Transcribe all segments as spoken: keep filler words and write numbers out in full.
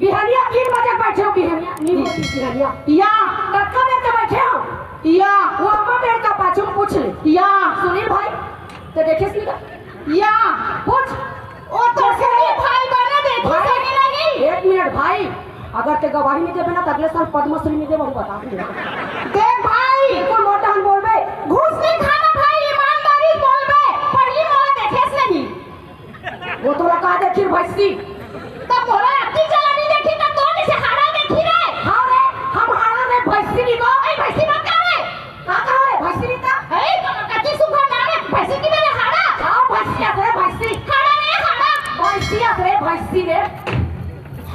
बिहनिया तीन बजे बैठे हो, बिहनिया, नी होती बिहनिया। या। कतका बेर के बैठे हो? या। वो अम्मा बेर का पाछू में पूछ ले। या। सुनील भाई, ते देखे सुनील? या। पूछ। ओ तो सुनील भाई बने देखी भाई, सही नहीं। एक मिनट भाई, अगर ते गवाही नहीं देबे ना, तो अगले साल पद्मश्री नहीं देबे, हम बता दे। देख भाई। बिल्कुल मोटा हम बोलबे। घूस नहीं खाना भाई, ईमानदारी बोलबे। पहली मोला देखे से नहीं। वो तोला का देखी भैंसी? तब मोला अति चला नहीं देखी, तब तो जैसे हाड़ा देखी रे। हाँ रे, हम हाड़ा रे, भैंसी नहीं तो। ए, भैंसी मत कह रे। का कहा रे, भैंसी नहीं तो? ए, तो कति सुघर नाम है, भैंसी की मेरे हाड़ा। हाँ, भैंसी आत रे, भैंसी। हाड़ा रे, हाड़ा। भैंसी आत रे, भैंसी रे।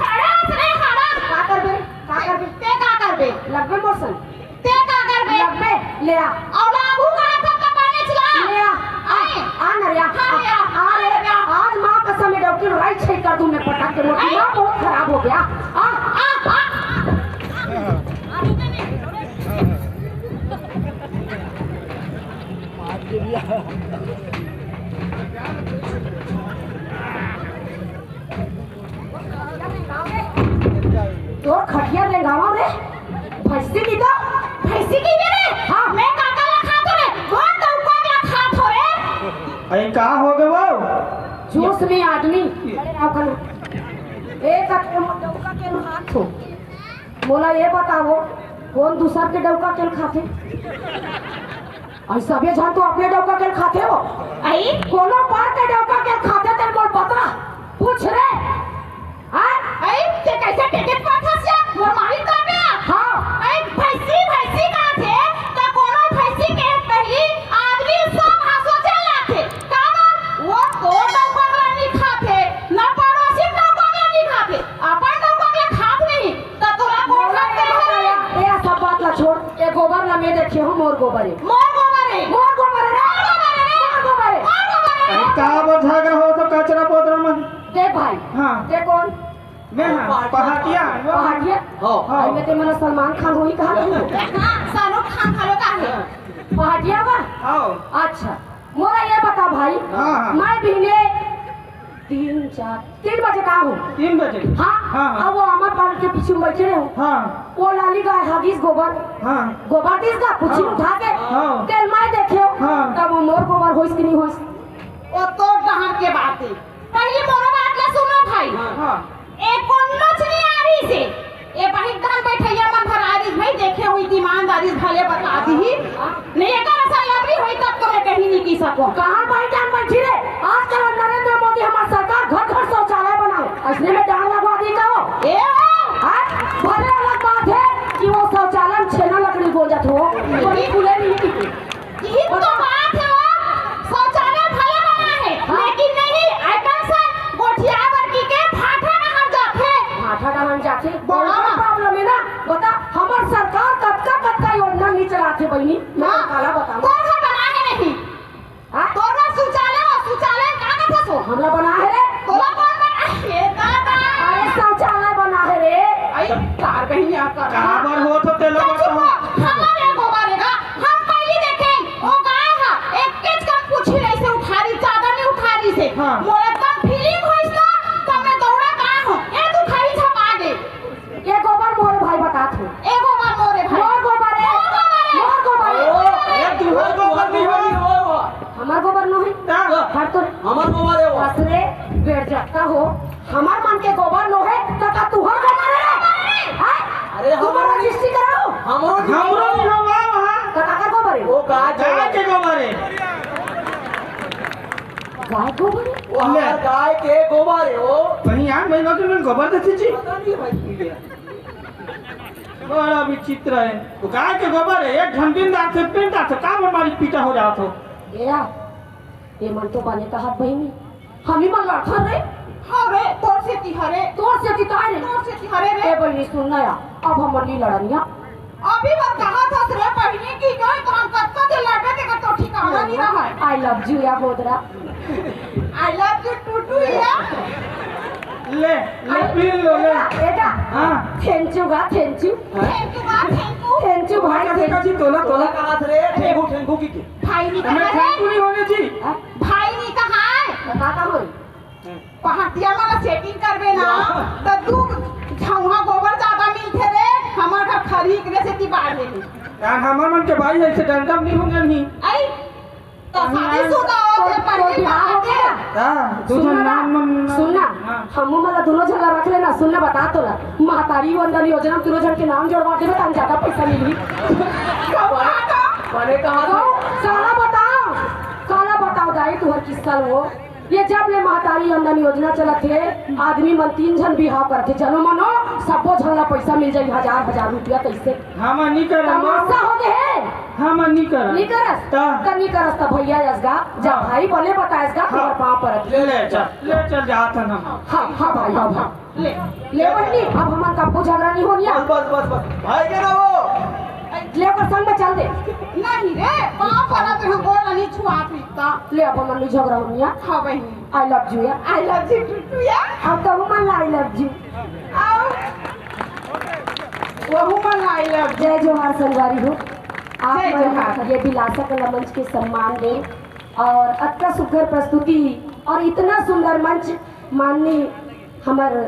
हाड़ा आत रे, हाड़ा। का करबे? का करबे? ते का करबे? लगबे मोर संग। ते का करबे? लगबे, ले आ। अउ लागू कहा था कपाने चला। ले आ। आ, आए। आ ना रे, आ। हाँ, ले आ। आ रे, आ। आज माँ कसम, ये डौकी राइट साइड कर दूँ मैं पटक के, मोटी आए। माँ बहुत खराब हो गया। आ। आ, आ। तोर खटिया रेंगावा रे, भैंसी की तो, भैंसी की रे। हाँ। मैं काका ला खात हो रे, वो डौका ला खात हो रे। अरे का हो गए वो? जोश में आदमी। अरे राव खाना। एक आदमी डौका के हाथ हो। मोला ये बताओ, कौन दूसर के डौका के खाथे? अई सबे झन तो अपने डौका के खाथे हो। अई? कोनो पार के डौका के खाथे ते मोर बता। पूछ रे। हाँ? अई, ते कैसे टिकट पाथस या? मोर मालिक तो गया। हाँ। अई, भैंसी, भैंसी कहाथे, त कोनो भैंसी के पहली आदमी सब हाँ सोचे लाथे। काबर? वो तो डौका ला नहीं खाथे, न पड़ोसी डौका ला नहीं खाथे, अपन डौका ला खात नहीं। त तोला कोन मोला बात ये के बताया, ये सब बात ला छोड़, ये गोबर ला मैं देखे हूँ, मोर गोबर है। मोर गोबर है। मोर गोबर है रे। मोर गोबर है। मोर गोबर है। अरे का बर झगड़ा हो तो कचरा पोतरा मन? देख भाई। हाँ। देख कौन? मैं हाँ, पहाटिया। पहाटिया? हाँ। हाँ। अरे मैं ते मना सलमान खान होई कहा तू? हाँ, शाहरुख खान खालो का है? पहाटिया बा? हाँ। अच्छा, मोला ये बता भाई, हाँ, हाँ। मैं बिहने तीन, चार, तीन बजे का हूँ? तीन बजे? हाँ, हाँ, हाँ। अब वो अमर पाल के पीछे में बैठे रहे हो। हाँ। वो लाली गाय हागिस गोबर। हाँ। गोबर दिस का, पुछी हाँ। उठा के। हाँ। तेल मैं देखे हो। हाँ। तब वो मोर गोबर होइस कि नहीं होइस? वो तो डहर के बात है। पहली मोरो बात ला सुनो भाई। हाँ। ए कोन्नोच नहीं आ रही से। ए बाहिर धान बैठैया मन भर आ रही भाई, देखे हुई ईमानदारी भले बता दी ही। नहीं, अगर ऐसा लवरी होई तब तो मैं कहीं नहीं की सको। कहाँ भाई जान बैठी रे? आजकल नरेंद्र मोदी हमार सरकार घर घर शौचालय बनाए। असली में डांड लगवा दी का वो? ए ओ! हाँ? भले अलग बात है कि वो शौचालय में छेना लकड़ी गोजत हो, कोई खुले नहीं की। यही तो बात है वो। शौचालय भले बना है, हाँ। लेकिन नहीं, आइटम सन गोठिया बर की के भाठा नहर जाथे। भाठा नहर जाथे? बड़ा बड़ा ना। प्रॉब्लम है ना। बता, हमार सरकार कतका कतका योजना नहीं चलाथे बहिनी, मैं हाँ। काला बताऊं। तोर घर बना है नहीं। हाँ? तोर घर शौचालय हो, शौचालय का कथा सो? हमला बना है रे। तोला कौन बना? हे दादा। अरे शौचालय बना है रे। आई तार कहीं आ कर। काबर हो तो तेला चुप बताओ। हो। हमारे गोबर है ना। हम पहली देखे, वो गाय हा, एक केच कम पूछी रही से उठा रही, ज्यादा नहीं उठा रही से। हाँ। मोर एकदम फीलिंग होइस ना, तो मैं दौड़ा का हूँ। ए तू खाई छपा दे। ये गोबर मोरे भाई बता थे। ए गोबर मोरे भाई। मोर गोबर है। मोर गोबर है। मोर गोबर है। ओ, ए तुहर गोबर नहीं हो। हमार गोबर नो है। ना। हर तो हमार गोबर है वो। असरे बेड़ जगता हो। हमार मन के गोबर नो है, तो का तुहर गोबर है रे? हैं? अरे, तू हमरो बड़ा नहीं। सृष्टि कराओ। हमरो नहीं। हमरो नहीं हो, वाह, वाह। तो काकर गोबर है? वो गाय गाय के गोबर है। गाय गोबर है? वो हमार ले। गाय के गोबर है वो। कहीं यार, मैं लोग में गोबर देती जी। पता नहीं भाई, तू ये। बड़ा विचित्र है। तो गाय के गोबर है, एक घंटे में दांत से पिंड दांत से, का बीमारी पीटा हो जात हो? ए यार, ये मन तो बने कहत बहिनी। हम ही मन लड़थन रे। हाँ रे, तोर सेती हरे। तोर सेती काय रे? तोर सेती हरे रे। ए बहिनी सुन ना यार, अब हमन नी लड़न या। अभी बर कहा था रे बहिनी की गई तो हम कत्ता के लड़े ते का तो ठिकाना नहीं रहा है। I love you या गोदरा। I love you टूटू या। ले, ले, पी लो, ले। बेटा, हाँ। थैंक यू गा, थैंक यू। थैंक यू गा, थैंक यू। थैंक यू भाई, थैंक यू। जी, तोला, तोला कहा था रे, ठेंगू, ठेंगू की के। भाई नहीं कहा है। ठेंगू नहीं होने जी। हाँ? भाई नहीं कहा है। बता का बोल। पहाटिया वाला सेटिंग करबे ना, या। त दू यार, हमर मन के भाई ऐसे डंडा नहीं हो जानी। आई, तो शादी शुदा हो गए, पढ़े लिखे। हाँ, दू झन नान मन। सुन ना, हाँ। हमू मन ला दोनों झन ला रख लेना। सुन ना, बता तो ला, महतारी वंदन योजना में दोनों झन के नाम जोड़वा देबे, तन ज्यादा पैसा मिलही। बने कहा तो? काला बताओ, काला बताओ दाई, तुहर किस्सा वो। ये जब ले महतारी वंदन योजना चलत हे, आदमी मन तीन झन बिहाव करथे, जनो मनो, सब्बो झन ला पैसा मिल जाई, हजार हजार रुपया। कैसे? हम नहीं करन। तमाशा हो गए हे। हम नहीं करन। नहीं करस? ता। त नहीं करस त भैया असगा, जा हाँ। भाई बने बताएसगा, हाँ। तुम्हारे पाँव पर। ले, ले चल, ले चल, जात हन हम। हाँ, हाँ भाई, हाँ, हाँ। ले, ले बहिनी, अब हमन कब्बो झगड़ा नहीं होनिया। बस, बस, बस, बस। भाई के ना वो। ले ओकर संग में चल दे। नहीं रे, पाँव पर तो हम बोल नहीं छुआ पीता। ले अब हमन नहीं झगड़ा होनिया। हाँ बहिनी। I love you या। I love you टुटू या। अब तो हमन ला I love you। आओ। वहू मन ला I love you। जय जोहार संगवारी हो। आप जय मन जोहार। ये बिलासा कला मंच के सम्मान दे और अतका सुघर प्रस्तुति और इतना सुंदर मंच माननीय हमर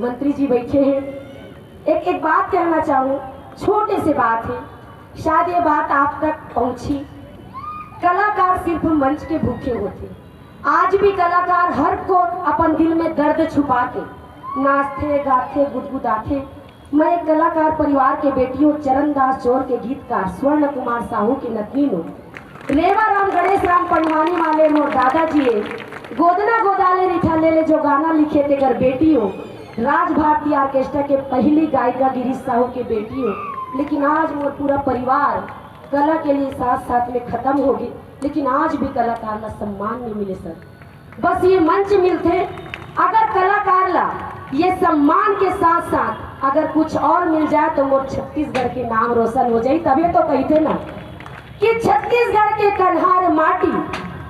मंत्री जी बैठे हैं। एक, एक बात कहना चाहूँ, छोटे से बात है, शायद ये बात आप तक पहुँची। कलाकार सिर्फ मंच के भूखे होथे। आज भी कलाकार हर को अपन दिल में दर्द छुपा के नाचथे, गाथे, गुदगुदाथे। मैं एक कलाकार परिवार के बेटी हूँ, चरणदास चोर के गीतकार स्वर्ण कुमार साहू के नतनीन हूँ। रेवा राम गणेश राम पंडवानी वाले मोर दादाजी ए, गोदना गोदाले रिठा ले ले जो गाना लिखे तेकर बेटी हूँ। राज भारती ऑर्केस्ट्रा के पहली गायिका गिरीश साहू के बेटी हूँ। लेकिन आज मोर पूरा परिवार कला के लिए साथ साथ में खत्म हो गई, लेकिन आज भी कलाकार ला सम्मान नहीं मिले सर। बस ये मंच मिलथे, अगर कलाकार ला ये सम्मान के साथ साथ अगर कुछ और मिल जाए तो मोर छत्तीसगढ़ के नाम रोशन हो जाई। तबे तो कहते ना कि छत्तीसगढ़ के कन्हार माटी,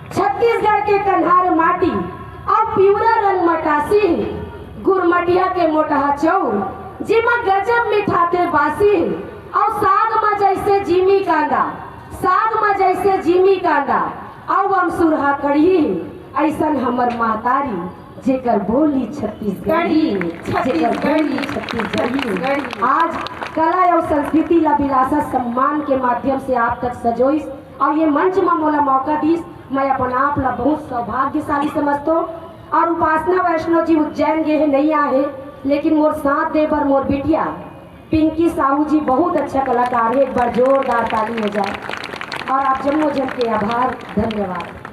छत्तीसगढ़ के कन्हार माटी, अब पिवरा रंग मटासी है, गुरमटिया के मोटहा चौर, जिमा गजब मिठाते बासी है, और साग मा जैसे जीमी कांदा, साग मा जैसे जीमी कांदा, अउ अमसुरहा कढ़ी, अइसन हमर महतारी, जेकर बोली छत्तीसगढ़ी, गढ़ी, जेकर बोली छत्तीसगढ़ी। छत्तीसगढ़ी। आज कला अउ संस्कृति ला बिलासा सम्मान के माध्यम से आप तक सजोइस अउ ये मंच म मोला मौका दीस, मैं अपन आप ला बहुत सौभाग्यशाली समझतो। अउ उपासना वैष्णव जी उज्जैन गे हे, नहीं आए हे, लेकिन मोर साथ दे बर मोर बिटिया पिंकी साहू जी बहुत अच्छा कलाकार है, एक बार जोरदार ताली हो जाए। और आप जम्मो जन के आभार, धन्यवाद।